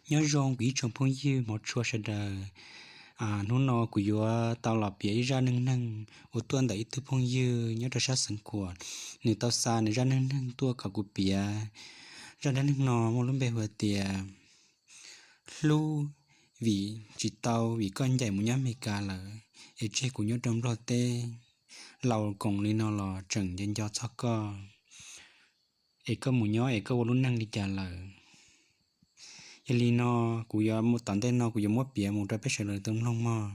Nyob zoo kuv ib tsoom phooj ywg hmov tshua sawv daws. Hnub no kuv yuav tau los piav ib zaj neej neeg uas tuaj ntawm ib tug phooj ywg nyob rau sab Xeev Khuam. Nws tau xa nws zaj neej neeg tuaj kom kuv piav. Zaj neej neeg no muaj lub npe hu tias hlub vim tsis tau vim koj ncaim mus nyob Amelikas lawm es tseg kuv nyob rau Nplog teb. Laus koom li no los tseem nco nco txog koj es koj mus nyob es koj ua lub neej li cas lawm. Yog li no, kuv yuav tom ntej no kuv yuav muab piav mus rau peb sawv daws tau mloog mog.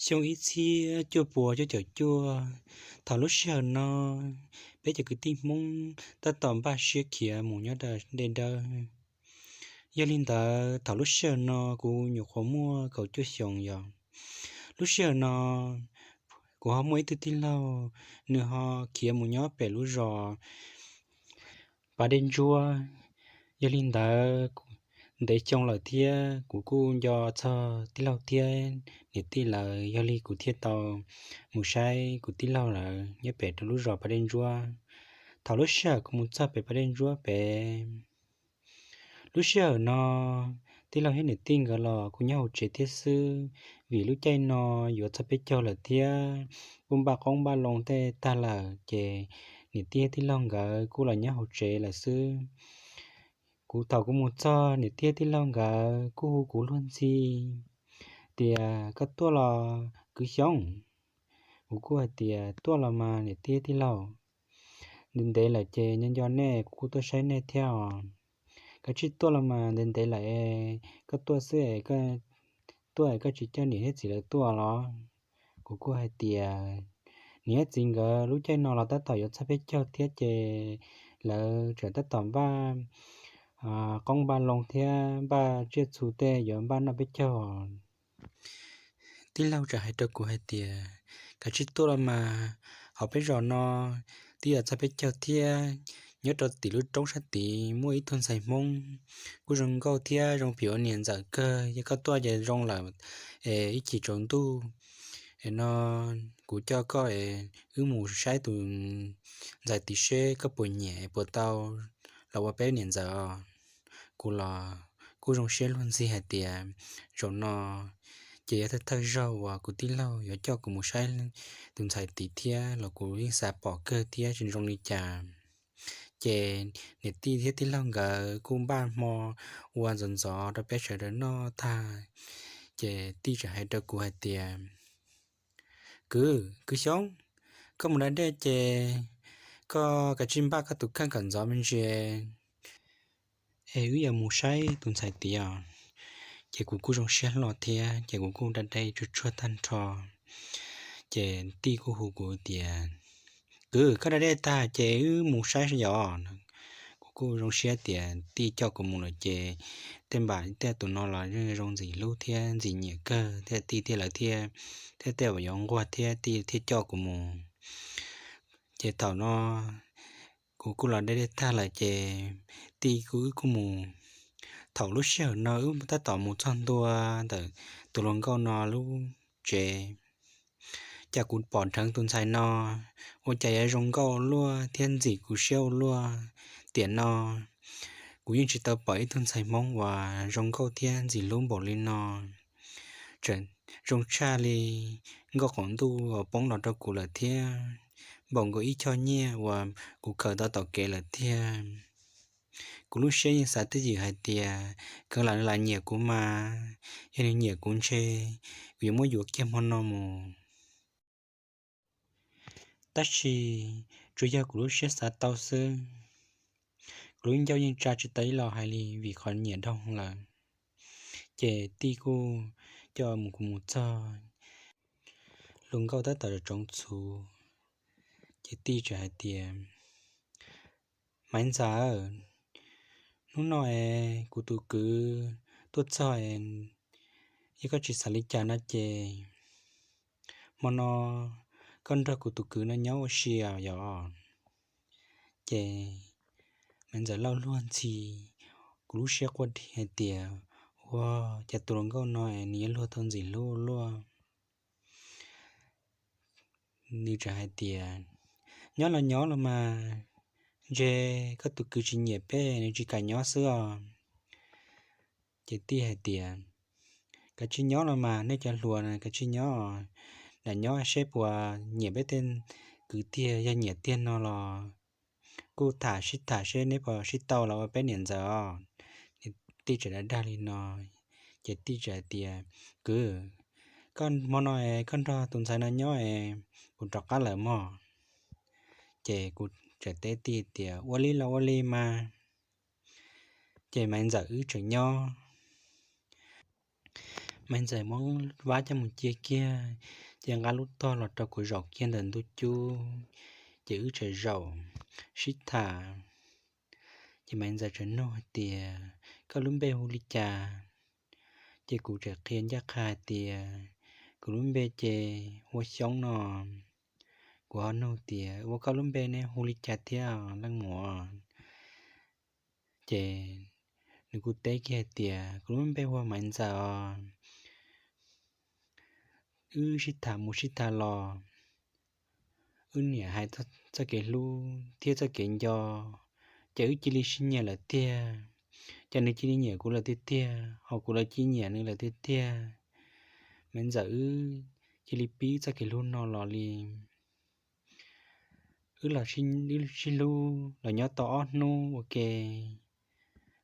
Xyoo ib txhiab cuaj puas cuaj caum cuaj, thaum lub sij hawm no peb cov kwv tij Hmoob tab tom npaj siab khiav mus nyob rau Dej Dawb. Yog li ntawd thaum lub sij hawm no kuv nyuam qhuav muaj kaum cuaj xyoos yog lub sij hawm no kuv ho muaj ib tug tij laug, nws ho khiav mus nyob pem lub zos Pas Dej Ntsuab. Yog li ntawd, ntev xyoo lawm thiab kuv kuj nco txog tij laug thiab niam tij lawv, yog li kuv thiaj tau mus saib kuv tij laug lawv nyob pem rau lub zos Pas Dej Ntsuab. Thaum lub sij hawm kuv mus txog pem Pas Dej Ntsuab pem, lub sij hawm no tij laug thiab niam tij nkawd los kuj nyob hauv tsev thiab xwb, vim lub caij no yuav txog peb caug lawm thiab kuj npaj qoob npaj loo tej tag lawm ces niam tij thiab tij laug nkawd kuj los nyob hauv tsev lawm xwb. Kuv thaum kuv mus txog niam tij thiab tij laug nkawd kuj hu kuv luag ntxhi tias, koj tuaj los kwv Xyoob? Kuv kuj hais tias, tuaj los mas niam tij thiab tij laug. Ntev ntev lawm ces nco nco nej, kuv kuj tuaj saib nej thiab os. Koj tsis tuaj los mas ntev ntev lawm es koj tuaj xwb es, tuaj es koj tsis coj niam thiab txiv lawv tuaj los? Kuv kuj hais tias, niam thiab txiv nkawd lub caij no los tab tom yuav txog peb caug thiab ces lawv tseem tab tom npaj qoob npaj loo thiab npaj tsiaj txhu tej yuav npaj noj peb caug. Tij laug tseem hais rau kuv hais tias, koj tsis tuaj los mas, hauv peb zos no twb yuav txog peb caug thiab. Nyob rau tim lub roob sab tid muaj ib tug ntxhais Hmoob kuj zoo nkauj thiab zoo phim ua niam ntxawm kawg, yog koj tuaj ces zoo lawm es ib chim tsaus ntuj es no kuv coj koj es wb mus saib tus ntxhais tid seb koj puas nyiam puas tau los ua peb niam ntxawm. Kuv los kuj zoo siab luag ntxhi hais tias, zaum no ces yog thawj thawj zaug uas kuv tij laug yuav coj kuv mus saib tus ntxhais tid thiab los kuv yeej xav pom kawg thiab tsis zoo li cas. Ces niam tij thiab tij laug nkawd kuj npaj hmo ua ntxov ntxov rau peb sawv daws noj tag, ces tij tseem hais rau kuv hais tias, kwv, kwv Xyoob, koj mus da dej ces koj kav tsij npaj koj tus kheej kom ntxov me ntsis es wb yuav mus saib tus ntxhais tid os. Ces kuv kuj zoo siab hlo thiab ces kuv kuj da dej tsuag tsuag tag nrho. Ces tij kuj hu kuv tias, kwv, koj da dej tag ces wb mus saib yom. Kuv kuj zoo siab tias tij coj kuv mus lawm ces tej npam tej tus no los yeej zoo ntxim hlub thiab ntxim nyiam kawg thiab tij thiab lawv thiab, thiab tej uas yuav nquag thiab tij thiaj coj kuv mus. Ces thaum no kuv kuj los da dej tag lawm ces tij kuj wb kuj mus. Thaum lub sij hawm no wb tab tom mus txog ntua ntawm tus hluas nkauj no lub tsev, cas kuv pom dheev tus ntxhais no ua cas yuav zoo nkauj luaj thiab ntxim kuv siab ua luaj. Tiam no kuv yeej tsis tau pom ib tug ntxhais Hmoob uas zoo nkauj thiab ntxim hlub npaum li no. Tseem zoo tshaj li nkauj qaum ntuj uas poob los rau kuv lawm thiab npaum nkaus ib choj nyiaj uas kuv khaws tau tom kev lawm thiab. Kuv lub siab yeej xav twj ywm hais tias, kawg lam nws lam nyiam kuv mas, yog nws nyiam kuv ntshe kuv yuav muab yuav kiag hmo no mus. Tab sis tsuas yog kuv lub siab xav tau xwb, kuv lub ncauj yeej tsa tsis tau ib los hais li vim qhov nyiam dhau lawm. Ces tij kuj coj mus, kuv mus txog hluas nkauj tab tom tsoov txhuv, ces tij tseem hais tias, Maiv Ntxawm, hnub no es kuv tus kwv tuaj txog es, yog koj tsis xav li cas no ces hmo no koj nrog kuv tus kwv no nyob ua si yom. Ces Maiv Ntxawm lauj luag ntxhi, kuv lub siab quaj dhi hais tias, ua cas tus hluas nkauj no es nws yuav luag tau ntxim hlub ua luaj. Nws tseem hais tias, Nyob los nyob los mas, ntshe koj tus kwv tsis nyiam peb nws tsis kam nyob xwb os. Ces tij hais tias, Kav tsij nyob los mas, nej cov hluas na, kav tsij nyob, nram nyob seb puas nyiam peb tej kwv tiag. Yog nyiam tiag no los kuj tham sib tham seb neb puas sib tau los ua peb niam ntxawm os. Tij tseem dag dag li no, ces tij tseem hais tias, Kwv, koj hmo no es koj nrog tus ntxhais no nyob es kuv rov qab lawm mog. Ces kuv tseem teb tij tias, Ua li los ua li mas. Ces Maiv Ntxawm wb tseem nyob. Maiv Ntxawm muab vab coj mus cia kiag, ces nqa lub tog los rau kuv zaum kiag ntawm ntug cub, ces wb tseem zaum sib tham. Ces Maiv Ntxawm tseem nug hais tias, Koj lub npe hu li cas? Ces kuv tseem qhia ncaj qha hais tias, Kuv lub npe ces hu ua Xyoob no. Kuv ho nug tias, Ua koj lub npe ne hu li cas thiab leej muam? Ces nws kuj teb kiag hais tias, Kuv lub npe hu ua Maiv Ntxawm os. Wb sib tham mus sib tham los, wb niam hais txoj kev hlub thiab txoj kev nco, ces wb cia li sib nyiam lawm tiag. Ces nws cia li nyiam kuv lawm tiag tiag, ho kuv los cia li nyiam nws lawm tiag tiag. Maiv Ntxawm wb cia li pib txoj kev hlub no los li. Wb los sib hlub los nyob tau ob hnub ua ke,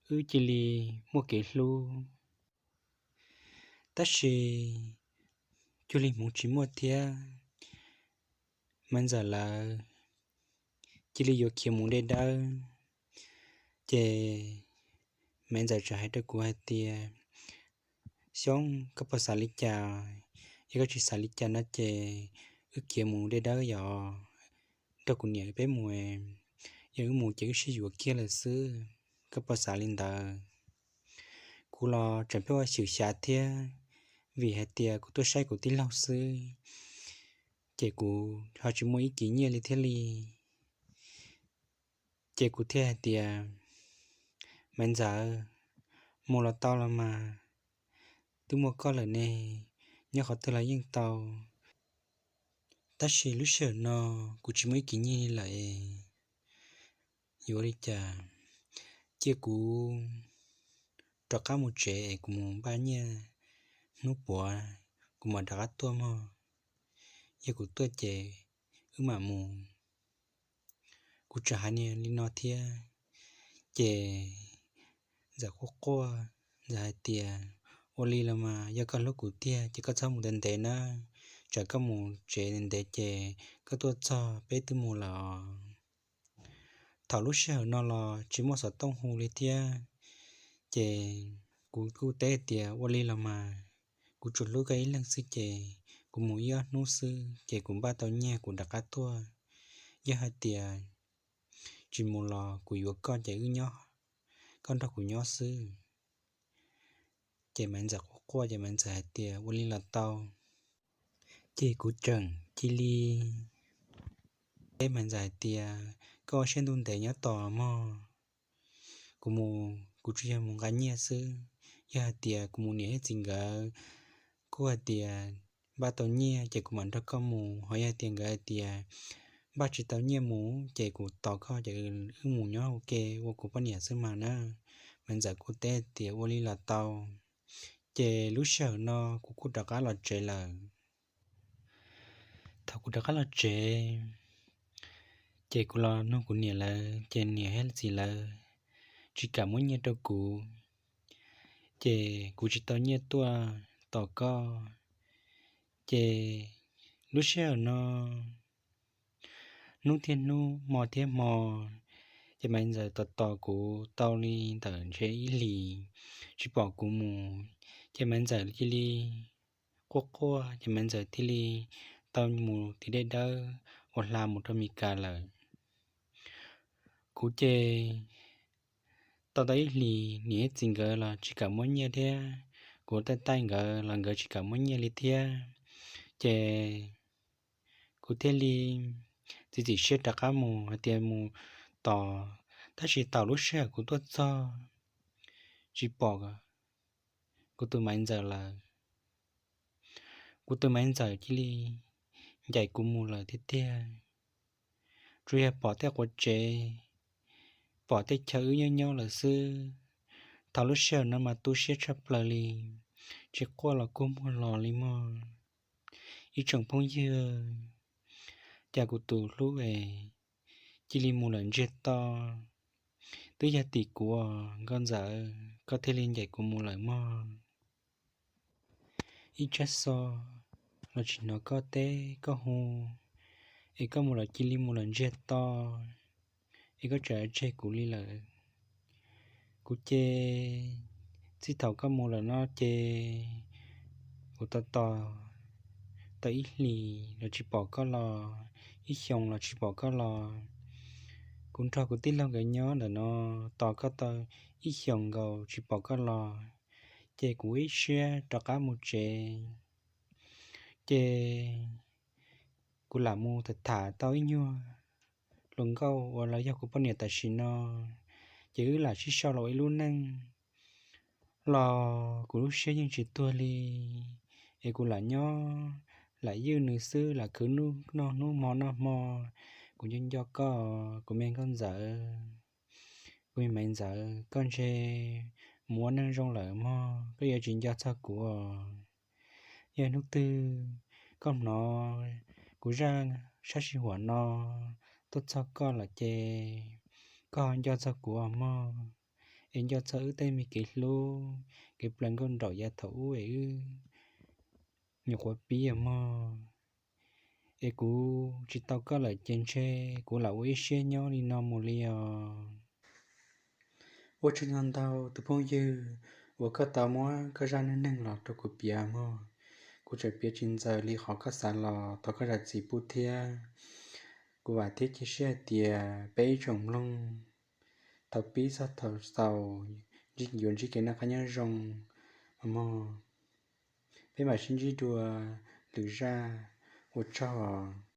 wb cia li muaj kev hlub. Tab sis cuag li hmoov tsis muaj thiab, Maiv Ntxawm lawv cia li yuav khiav mus de dawb. Ces Maiv Ntxawm txawm hais rau kuv hais tias, Xyoob, koj puas xav li cas? Yog koj tsis xav li cas no ces wb khiav mus de dawb yom, nrog kuv niam peb mus, yog wb mus ces wb sib yuav kiag lawm xwb. Koj puas xav li ntawd? Kuv los tseem pheej ua xyem xyav thiab, vim hais tias kuv tuaj saib kuv tij laug xwb, ces kuv ho tsis muaj ib kis nyiaj li thiab li. Ces kuv thiaj hais tias, Maiv Ntxawm, mus los tau los mas, twb muaj koj lawm ne, nyob qhov twg los yeej tau. Tab sis lub sij hawm no kuv tsis muaj ib kis nyiaj li lawm, yuav li cas? Cia kuv rov qab mus tsev es kuv mus npaj nyiaj hnub puav kuv mam rov qab tuaj mog. Yog kuv tuaj ces wb mam mus. Kuv tseem hais li no thiab, ces Ntxawm quaj quaj, Ntxawm hais tias, Ua li los mas, yog koj hlub kuv tiag ces koj txhob mus ntev ntev nawb, tsam koj mus tsev ntev ntev ces koj tuaj txog peb twb mus lawm. Thaum lub sij hawm no los tsis muaj xov tooj hu li thiab, ces kuv kuj teb tias, Ua li los mas, kuv tsuas hlub koj ib leeg xwb ces kuv mus ib ob hnub xwb ces kuv npaj tau nyiaj kuv rov qab tuaj. Yog hais tias tsis mus los kuv yuav koj ces wb nyob, koj nrog kuv nyob xwb. Ces Maiv Ntxawm quaj quaj ces Maiv Ntxawm hais tias, Ua li los tau. Ces kuv tseem cia li teb Maiv Ntxawm hais tias, Koj ua siab ntuj ntev nyob tos mog, kuv mus kuv tsuas yog mus nqa nyiaj xwb. Yog hais tias kuv mus niam thiab txiv nkawd kuj hais tias npaj tau nyiaj ces kuv mam nrog koj mus, ho yog hais tias nkawd hais tias npaj tsis tau nyiaj mus ces kuv tos koj ces wb mus nyob ua ke ua kuv poj niam xwb mas na. Maiv Ntxawm kuj teb tias, Ua li los tau. Ces lub sij hawm no kuv kuj rov qab los tsev lawm. Thaum kuv rov qab los tsev, ces kuv los nug kuv niam lawv ces niam thiab txiv lawv tsis kam muab nyiaj rau kuv, ces kuv tsis tau nyiaj tuaj tos koj. Ces lub sij hawm no hnub thiab hnub, hmo thiab hmo, ces Maiv Ntxawm tos tos kuv tau li ntawm ntshe ib hlis tsis pom kuv mus, ces Maiv Ntxawm cia li quaj quaj ces Maiv Ntxawm thiaj li tau mus tim dej dawb ua hla mus rau Mes Kas lawm. Kuv ces tau tau ib hlis niam thiab txiv nkawd los tsis kam muab nyiaj thiab, kuv taij taij nkawd los nkawd tsis kam muab nyiaj li thiab. Ces kuv thiaj li txiav txim siab rov qab mus hais tias mus tos, tab sis thaum lub sij hawm kuv tuaj txog tsis pom kuv tus Maiv Ntxawm lawm. Kuv tus Maiv Ntxawm cia li ncaim kuv mus lawm tiag tiag, tsuas yog pom tej quav tsev, pom tej chaw wb nyob nyob lawm xwb. Thaum lub sij hawm no mas tu siab tshaj plaws li, tsis quaj los kua muag los li mog. Ib tsoom phooj ywg, cas kuv tus hlub es cia li mus lawm ntsiag to. Twb yog tim kuv os nkauj ntxawm, koj thiaj li ncaim kuv mus lawm mog. Ib tsab xov los tsis hnov koj teb koj hu, es koj mus lawm cia li mus lawm ntsiag to, es koj tseem tseg kuv li lawm. Kuv ces txij thaum koj mus lawm no ces kuv tos tos tau ib hlis los tsis pom koj los, ib xyoos los tsis pom koj los. Kuv nrog kuv tij laug nkawd nyob ntawm no tos koj tau ib xyoos nkaus tsis pom koj los, ces kuv ib siab rov qab mus tsev. Ces kuv lam mus tham tham tau ib nyuag hluas nkauj uas los yog kuv poj niam tam sim no, ces wb lam sib sau los ua ib lub neej los kuv lub siab yeej tsis tuag li. Es kuv lam nyob lam ywj nws xwb, lam khwv noj hnub hmo noj hmo. Kuv nco nco koj, kuv me nkauj ntxawm, kuv me maiv ntxawm, koj ntshe mus ua neej zoo lawm mog, koj yuav tsis nco txog kuv. Yog hnub twg koj hnov kuv zaj sab sij huam no tuaj txog koj lawm ces koj nco txog kuv os mog, es nco txog wb tej me kev hlub kev plaws nkauj nraum yav thaum ub es wb nyuam qhuav pib os mog. Es kuv tsis tau koj lawm ces ntshe kuv lam ua ib siab nyob li no mus li os. Ua tsaug ntau ntau tus phooj ywg uas koj tau muab koj zaj neej neeg los rau kuv piav mog. Kuv tseem piav tsis ntxaws li qhov koj xav los thov koj zam txim pub thiab. Kuv vam thiab cia siab hais tias peb ib tsoom mloog thaum pib txog thaum xaus yuav ntsib kev noj qab nyob zoo mog. Peb mam sib ntsib dua lwm zaj, ua tsaug.